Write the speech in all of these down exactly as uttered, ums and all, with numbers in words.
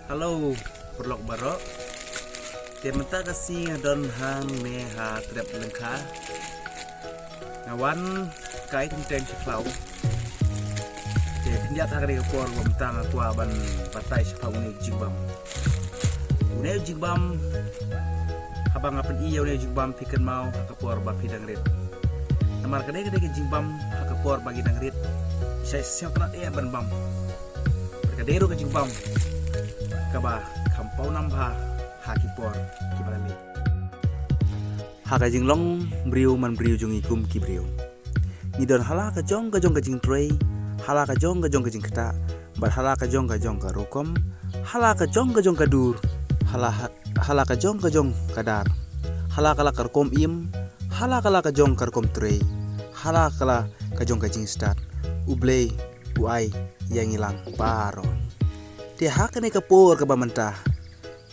Hello, paralok baroh. Te mynta ka sngi nga don hangne ha Trep Lyngkha. Nga wan kai teng teng sha khlaw. Te khyndiat ha kane ka por ba mynta nga kwah ban batai shaphang une u jingbam. Une u jingbam, haba nga pyni ïa une u jingbam phi kynmaw ha ka por ba phi dang rit. Namar ka dei ka dei ka jingbam ha ka por ba ngi dang rit, shai sngewtynnat eh ban bam. Ka dei ruh ka jingbam kaba kham paw nam bha ha ki por kiba la leit. Ha ka jinglong briew man briew jong ngi kum ki briew, ngi don ha la ka jong ka jong ka jingtrei, ha la ka jong ka jong ka jingktah, bad ha la ka jong ka jong ka rukom, ha la ka jong ka jong ka dur, ha la ha, ha la ka jong ka jong ka dar, ha la ka la ka rukom im, ha la ka la ka jong ka rukom trei, ha la ka la ka jong ka jingstad. U Blei u ai ïa ngi lang baroh. Te ha kane ka por kaba mynta,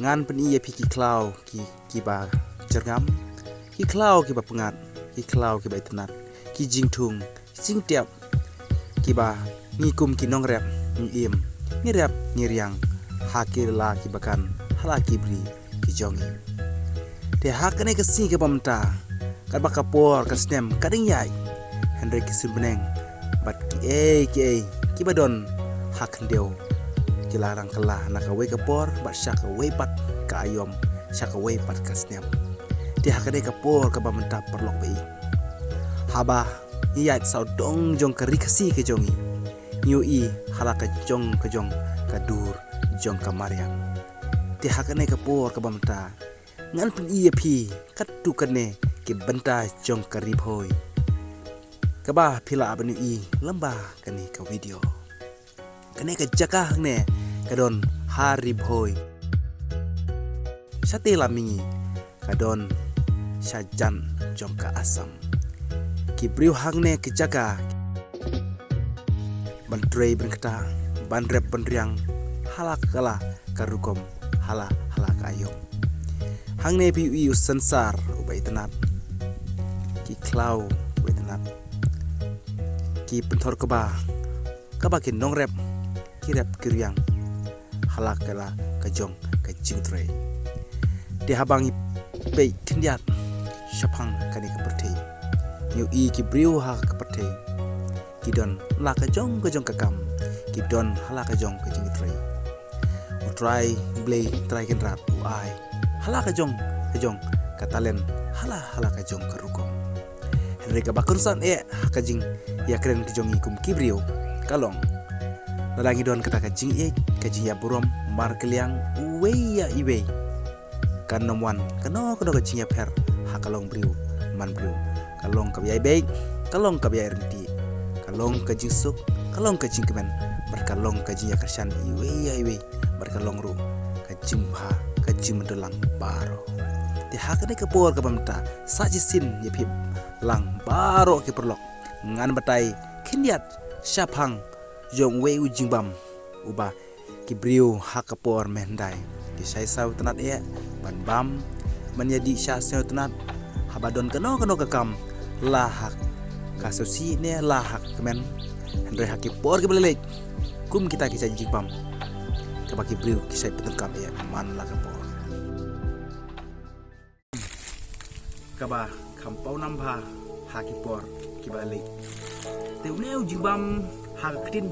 ngan pyni ïa phi ki khlaw ki, kiba jyrngam, ki khlaw kiba pyngngad, ki khlaw kiba itynnat, ki jingthung, ki jingtep, kiba ngi kum ki nongrep ngi im, ngi rep ngi riang ha ki la kiba kan, ha la ki bri ki jong ngi. Te ha kane ka sngi kaba mynta, katba ka por ka snem ka dang ïaid, hynrei ki suiñ bneng bad kiei kiei kiba don ha khyndew ki la rang kylla na kawei ka por bad sha kawei pat ka aïom, sha kawei pat ka snem. Te ha kane ka por kaba mynta, paralok ba ïeit, haba ngi ïaid sawdong jong ka ri Khasi ka jong ngi, ngi ïohi ha la ka jong ka jong ka dur jong ka mariang. Te ha kane ka por kaba mynta, ngan pyni ïa phi katto katne ki bynta jong ka Ri Bhoi, kaba phi lah ban ïohi lyngba kane ka video. Kane ka jaka hangne ka don ha Ri Bhoi. Shatei la mihngi ka don sha jan jong ka Assam. Ki briew hangne ki jaka ban trei ban ktah, ban rep ban riang, ha la ka la ka rukom, ha la ha la ka aïom. Hangne phi ïohi u synsar uba itynnat, ki khlaw kiba itynnat, ki pynthor kba, kaba ki nongrep ki rep ki riang ha la ka la ka jong ka jingtrei. Te haba ngi peit khyndiat shaphang kane ka pyrthei, ngi ïohi ki briew ha ka pyrthei ki don la ka jong ka jong ka kam, ki don ha la ka jong ka jingtrei. U Trai Blei Trai Kynrad u ai ha la ka jong ka jong ka talent, ha la ha la ka jong ka rukom. Hynrei kaba kongsan eh ha ka jingïakren ka jong ngi kum ki briew ka long, lada ngi don kata ka jingïeit, ka jingïaburom markylliang uwei ïa iwei, kan ym wan kano kano ka jingïapher ha ka long briew man briew. Ka long kaba ïai beit, ka long kaba ïai rynti, ka long ka jingsuk, ka long ka jingkmen, bad ka long ka jingïakyrshan iwei ïa iwei, bad ka long ruh ka jingbha, ka jingmyntoi lang baroh. Te ha kane ka por kaba mynta, sa shisien ïa phi lang baroh ki paralok, ngan batai khyndiat shaphang jong uwei u jingbam uba ki briew ha ka por mynhyndai ki shai sngewtynnat eh ban bam, ban ïadih sha sngewtynnat haba don kano kano ka kam, la ha ka sngewsih ne la ha ka kmen. Hynrei ha ki por kiba la leit, kum kita ki shai jingbam kaba ki briew ki shai pyndonkam eh man la ka por. Kaba kham paw nam bha ha ki por kiba la leit. Te une u jingbam ha ka ktien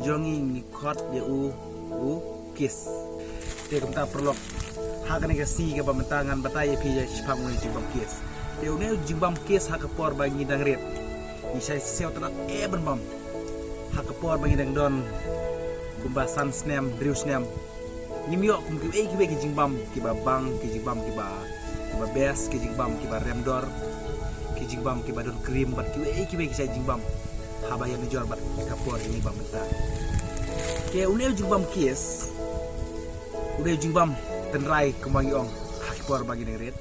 jong ngi ngi khot ïa u, u kiss. Te kumta paralok, ha kane ka sngi kaba mynta ngan batai ïa phi shaphang une u jingbam kiss. Te une u jingbam kiss ha ka por ba ngi dang rit, ngi shai sngewtynnat eh ban bam. Ha ka por ba ngi dang don kumba san snem, hynriew snem, ngim ïoh kum kiwei kiwei ki jingbam kiba bang, ki jingbam kiba, kiba best, ki jingbam kiba rem dor, ki jingbam kiba don cream bad kiwei kiwei ki shai jingbam haba ïa mijor bad ka por jong ngi ba mynta. Te une u jingbam kiss, une u jingbam tynrai kumba ngi ong ha ki por ba ngi dang rit.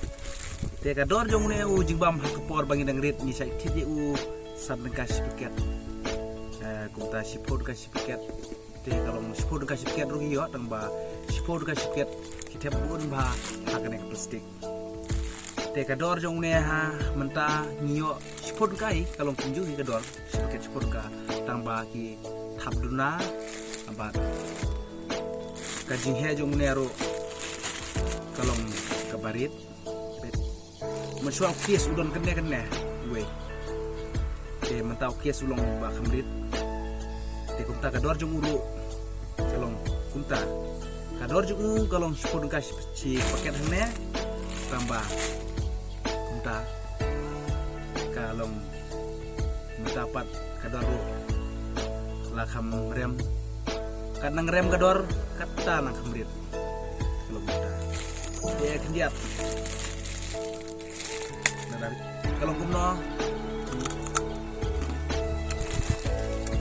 Te ka dor jong une u jingbam ha ka por ba ngi dang rit ngi shai thied ïa u san tyngka shi packet. Eh, kumta shiphew tyngka shi packet. Te ka long shiphew tyngka shi packet ruh ngi ïoh, tang ba shiphew tyngka shi packet ki thep bun bha ha kane ka plastik. Te ka dor jong une ha mynta ngi ïoh shiphew tyngka hi, ka long kumjuh hi ka dor, shi packet shiphew tyngka, tang ba ki thap duna bad Ka jingheh jong une ruh ka long kaba rit. Mynshuwa u case u don kane kane wei. Te mynta u case u long ba kham rit. Te kumta ka dor jong u ruh ka long kumta. Ka dor jong u ka long shiphew tyngka shi paket hangne. Tangba kumta ka long mynta pat ka dor ruh la kham rem. Kat nang rem ka dor, katta nang kham rit. Ka long mynta. Te khyndiat. Ka long kumno.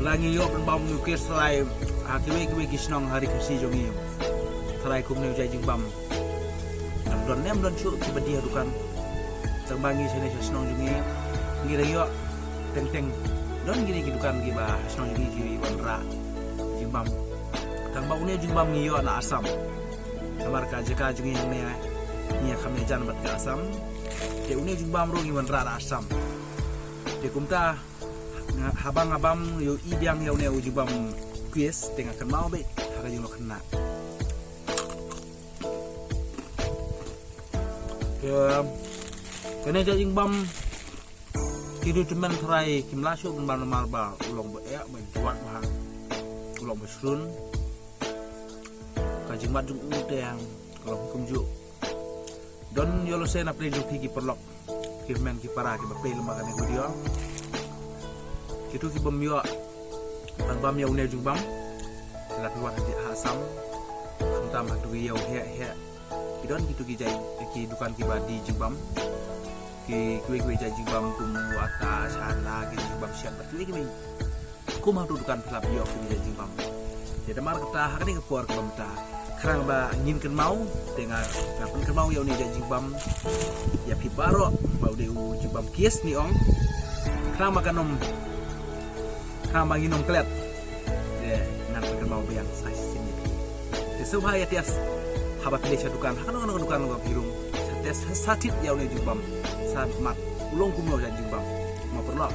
La ngi ïoh pynbam ïa u case tharai ha kiwei kiwei ki shnong ha ri Khasi jong ngi. Tharai kumne u jait jingbam. Ym don ne ym don shuh kiba die ha dukan. Tangba ngi shane sha shnong jong ngi, ngi la ïoh teng teng. Don kine ki dukan kiba ha shnong jong ngi ki wanrah jingbam. Tangba une jingbam ngi ïoh na Assam. Namar ka jaka jong ngi hangne ngi ïa kham ïajan bad ka Assam. Te une jingbam ruh ngi wanrah na Assam. Te kumta nga, haba nga bam ïohi biang ïa une u jingbam case te nga kynmaw beit ha ka jinglong khynnah. Te kane jait jingbam ki dei tymmen tharai kim lah shuh ban bam namar ba u long ba eh ba juat ba ha. U long ba shrun. Ka jingmat jong u te ka long kumjuh. Don ïoh lehse na pdeng jong phi ki paralok, ki hynmen ki para kiba peit lem bad kane ka video. Kito ki bym ïoh ban bam ïa une u jingbam. Te la phi wan ha Assam, khamtam ha kito ki ïew heh heh, ki don kito ki jait, ki dukan kiba die jingbam. Ki kiwei kiwei jait jingbam kum u atta, shana, ki jingbam shet bad kiwei kiwei. Kum ha tu dukan phi lah ïoh ki jait jingbam. Te namar kata ha kane ka por kaba mynta, khnang ba ngin kynmaw, te nga, nga pynkynmaw ïa une u jait jingbam ïa phi baroh ba u dei u jingbam case ngi ong. Khnang ba kan ym, khnang ba ngin ym klet, te ngan pynkynmaw biang sa shisien ïa phi. Te sngewbha ïa test haba phi leit sha dukan, ha kano kano ka dukan kaba phi rung, sa test, sa thied ïa une u jingbam, sa mad u long kumno u jait jingbam. Mo paralok.